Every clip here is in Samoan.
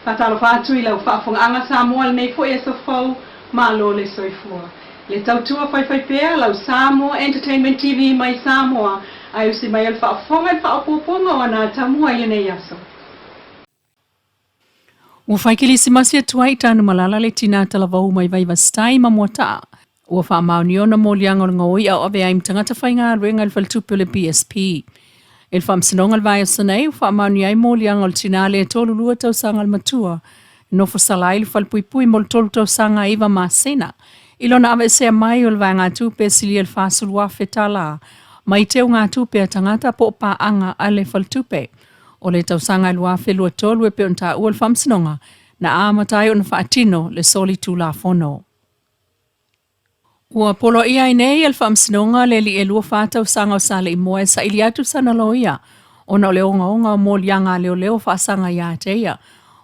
Faatalofa atu i lau faafofogaaga Samoa i lenei foi aso fou, malo le soifua. Le tautua faifaipea lau Samoa Entertainment TV mai Samoa, ae usi mai o le faafofoga i le faaopoopoga o ana atamua i lenei aso. Ua fai kilisimasi atu ai i Tanumalala le tinā talavou mai Vaivasitai ma Moataa. Ua faamaonia ona moliaga o le gaoi'a o avea ai ma tagata faigaluega i le faletupe o le BSP. I le faamasinoga i le vaiaso nei, ua faamaonia ai moliaga o le tinā lea e 32 tausaga le matua, e nofo sala ai i le falepuipui mo le tolu tausaga e iva masina, i lona aveesea mai o le vaegatupe e silia i le $40,000 tala mai teugatupe a tagata po o paaga a le faletupe. O le tausaga e 2023 e pei ona taua i le faamasinoga, na amata ai ona faatino le solitulafono. Ua poloaia ai nei e le Faamasinoga le alii e 24 tausaga o Saleimoa e saili atu sana loia ona o le ogaoga o moliaga a leoleo faasaga ia te ia.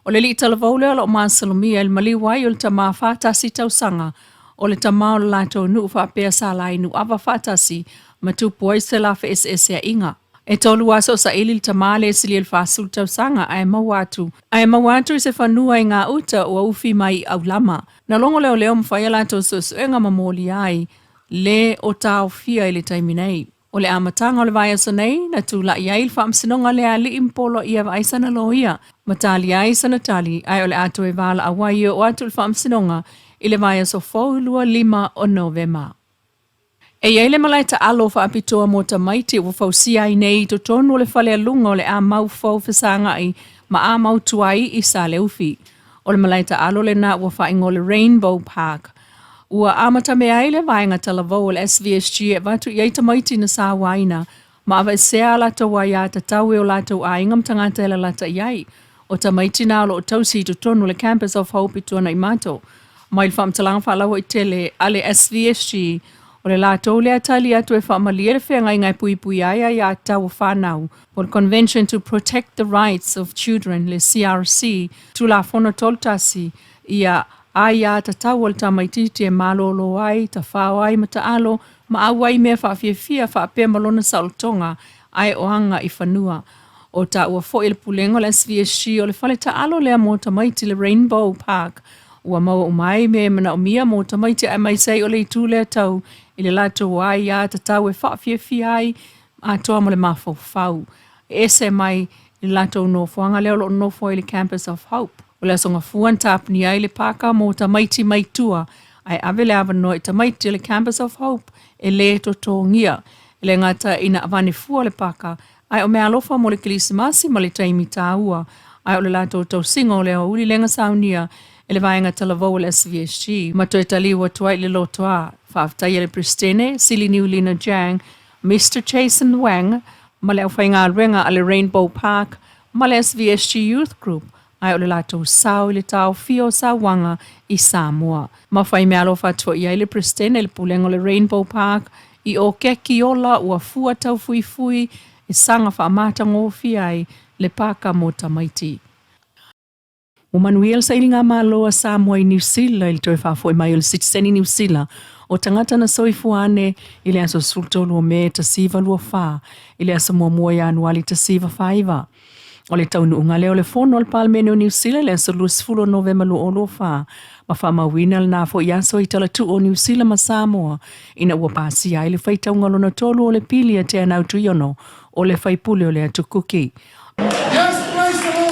O le alii talavou lea o lo o masalomia i le maliu ai o le tama 41 tausaga o le tama o le latou nuu faapea sa lainu ava faatasi ma tupu ai se la feeseeseaiga. E tolu aso o saili le tama lea e silia i le 40 tausaga ae maua atu ae maua atu i se fanua i gauta ua ufi mai i aulama. Na logo leoleo ma fai a latou suesuega ma molia ai le o taofia i le taimi nei. O le amataga o le vaiaso nei, na tula'i ai le faamasinoga le alii ma poloaia e vaai sana loia ma tali ai sana tali, ae o le a toe valaau ai e oo atu i le faamasinoga i le vaiaso fou 25 o Novema. E i ai le malae taalo faapitoa mo tamaiti ua fausia ai nei i totonu o le falealuga o le Amau Fou Fesagai ma Amau Tuai i Saleufi. O le malae taalo lena ua faaigoa o le Rainbow Park. Ua amatamea ai le vaega talavou o le SVSG e avatu i ai tamaiti na sauaina ma aveesea a latou aiatatau e o latou aiga ma tagata e lalata i ai. O tamaiti na o lo o tausi i totonu o le Campus of Hope i Tuanaimato. Mai le faamatalaga faalauaitele a le SVSG, o le latou lea tali atu e faamalie le feagaiga e puipui ai aiatatau a fanau po o le Convention to Protect the Rights of Children, le CRC, Tulafono 31, ia aiatatau a le tamaitiiti e malolo ai, tafao ai ma taalo, ma auai mea faafiafia faapea ma lona saolotoga ae o aga i fanua. O taua foi le pulega o le SVSG o le fale taalo lea mo tamaiti le Rainbow Park ua maua uma ai mea e manaomia mo tamaiti aemaise ai o le itu lea tau i le latou aiatatau e faafiafia ai atoa ma le mafaufau. E ese mai i le latou nofoaga lea o lo o nofo ai le Campus of Hope. O le Aso Gafua na tapunia ai le paka mo tamaiti mai tua, ae ave le avanoa i tamaiti o le Campus of Hope e lē totogia. E le gata ina avane fua le paka, ae o meaalofa mo le Kerisimasi ma le taimi taua, ae o le latou tausiga o le aoauli lega saunia e le vaega talavou o le SVSG ma toe taliu atu ai i le lotoa. Faafetaia le Peresetene, Sili Niulina Jang, Mister Jason Wang ma le aufaigaluega a le Rainbow Park ma le SVSG Youth Group, ae o le latou sao i le taofia o sauaga i Samoa. Ma fai meaalofa atu foi i ai le Peresetene i le pulega o le Rainbow Park i o keki ola ua fua taufuifui e saga faamatagofie ai le paka mo tamaiti. Ua manuia le sailiga malo a Samoa i Niu Sila i le toe faafoi mai o le sitiseni Niu Sila o tagata na soifua ane i le aso 13 o Me 1924 i le aso 1 o Ianuali 1949. O le taunuuga lea o le fono a le Palemene o Niu Sila i le aso 20 o Novema 2024 ma faamauina lena foi aso i talatuu o Niu Sila ma Samoa ina ua pasia ai le faitauga lona tolu o le pili a Teanau Tuiono o le faipule o le Atu Kuki. Yes, praise the Lord.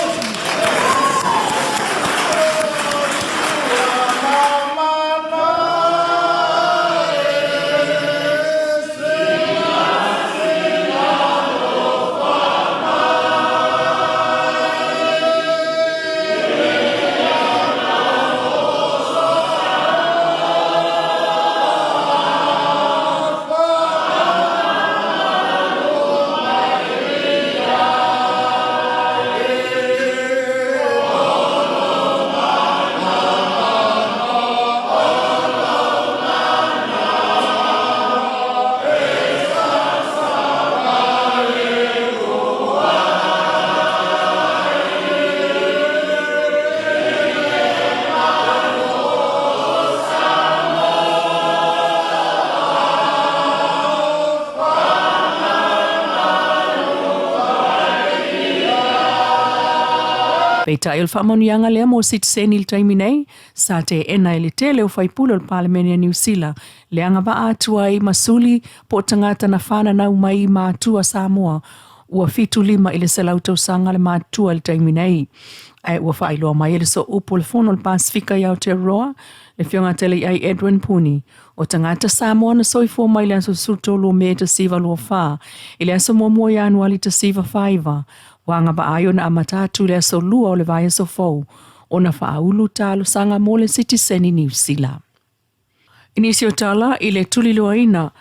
Peitai o le faamanuiaga lea mo sitiseni i le taimi nei, sa teena e le tele o faipule o le Palemene a Niu Sila le agavaa atu ai ma suli po o tagata na fananau mai i matua Samoa ua 175 tausaga le matutua i le taimi nei. Ae ua faailoa mai e le Sooupu o le Fono a le Pasefika i Aotearoa, le Afioga Teleiai Edwin Puni, o tagata Samoa na soifua mai le aso 13 o Me 1924 i le aso 1 o Ianuari 1949, ua agavaa ai ona amata atu i le aso 2 o le vaiaso fou ona faaulu talosaga mo le sitiseni Niu Sila. I nisi o tala i le tuliloaina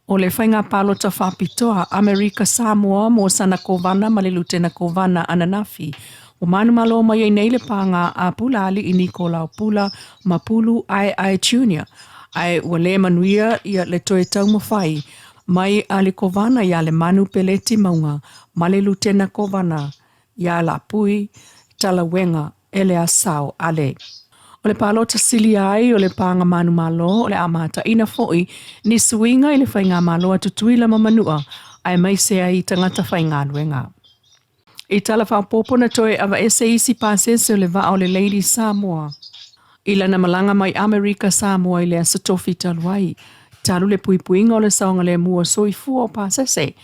o le faiga palota faapitoa Amerika Samoa mo sana Kovana ma le Lutena Kovana ananafi, ua manumalo mai ai nei le pāga a Pulaalii Nikolao Pula ma Pulu Aeae Junior, ae ua le manuia ia le toe taumafai mai a le Kovana iā Lemanu Peleti Mauga ma le Lutena Kovana iā Lapui Talauega Eleasao Ale. O le palota silia ai o le pāga manumalo o le a mataina foi ni suiga i le faigamalo a Tutuila ma Manua aemaise ai tagata faigaluega. I tala faaopoopo na toe aveese isi pasese o le vaa o le Lady Samoa i lana malaga mai Amerika Samoa i le Aso Tofi talu ai, talu le puipuiga o le saogalemu o soifua o pasese.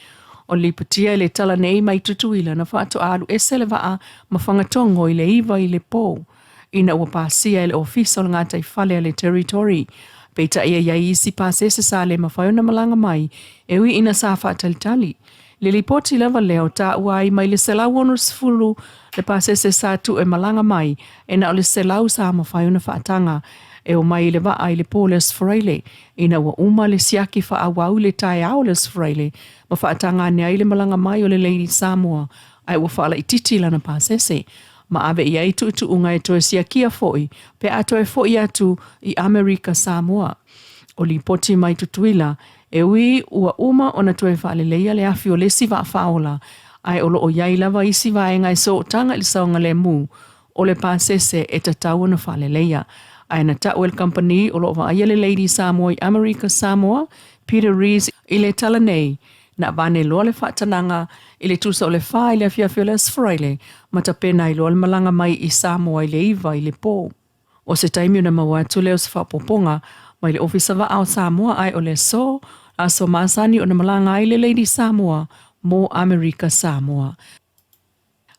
O le lipotia i le tala nei mai Tutuila na faatoa alu ese le vaa ma Fagatogo i le 9 i le po ina ua pasia e le Ofisa o le Gataifale a le Territory. Peitai e i ai isi pasese sa le mafai ona malaga mai e ui ina sa faatalitali. Le lipoti lava lea o taua ai mai le 160 le pasese sa tuu e malaga mai e na o le 100 sa mafai ona faataga e omai i le vaa i le po o le Aso Faraile ina ua uma le siaki faaauau i le taeao o le Aso Faraile ma faataga ane ai le malaga mai o le Lady Samoa ae ua faalaitiiti lana pasese ma ave i ai tuutuuga e toe siakia foi pe a toe foi atu i Amerika Samoa. O lipoti mai Tutuila, e ui ua uma ona toe faaleleia le afi o le isi vaa faaola, ae o lo o i ai lava isi vaega e sootaga i le saogalemu o le pasese e tatau ona faaleleia. Ae na tau e le kamupani o lo o vaaia le Lady Samoa i Amerika Samoa, Peter Rees, i le tala nei, Na avane loa le faatanaga i le tusa o le fa i le afiafi o le Aso Faraile ma tapena ai loa le malaga mai i Samoa i le iva i le po. O se taimi ona maua atu lea o se faaopoopoga mai le Ofisa Vaa o Samoa ae o le aso, aso masani ona malaga ai le Lady Samoa mo Amerika Samoa.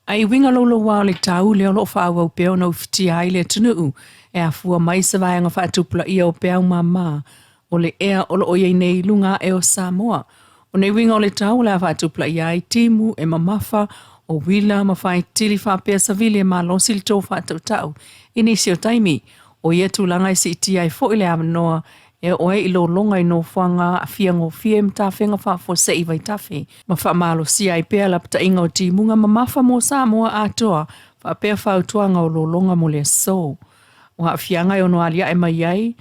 Ae i uiga louloua o le tau lea o lo o faaauau pea ona ufitia ai le atunuu e afua mai se vaega faatupulaia o peau mama o le ea o lo o i ai nei i luga ae o Samoa. O nei uiga o le tau o le a faatupulaia ai timu e mamafa, o uila ma faitili faapea savili e malosi le tou faatautau i nisi o taimi. O ia tulaga e siitia ai foi le avanoa e oo ai i lologa i nofoaga aafia gofie ma tafega faafuasei vaitafe ma faamalosia ai pea lapataiga o timuga mamafa mo Samoa atoa faapea fautuaga o lologa mo le aso. O aafiaga e ono aliae mai ai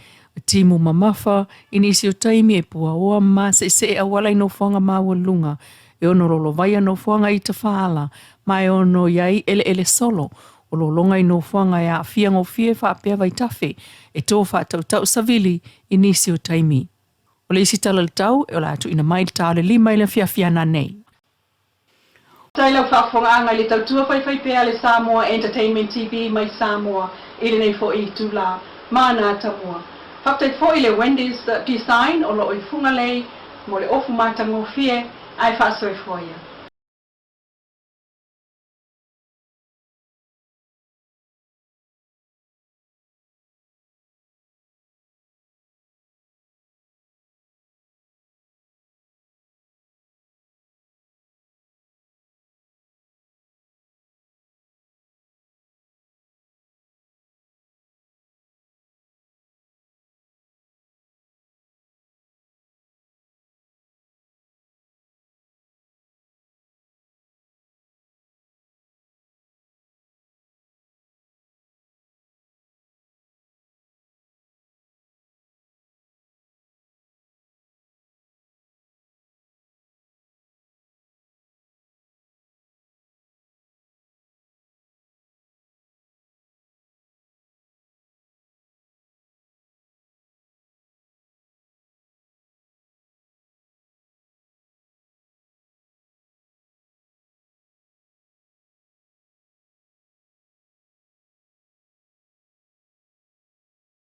timu mamafa i nisi o taimi e puaoa ma maseesee auala i nofoaga maualuluga e ono lolovaia nofoaga i tafaala ma e ono i ai eleele solo o lologa i nofoaga e aafia gofie faapea vaitafe e tō faatautau savili i nisi o taimi. O le isi tala o le tau e ola atu ina mai le ta o le 5 i le afiafi ananei. Faafetai lau faafofogaaga i le tautua faifaipea a le Samoa Entertainment TV mai Samoa i lenei foi itula ma ana atamua. Faafetai foi i le Wendy's Design o lo o i Fugalei mo le ofu matagofie ae faasoifua ia.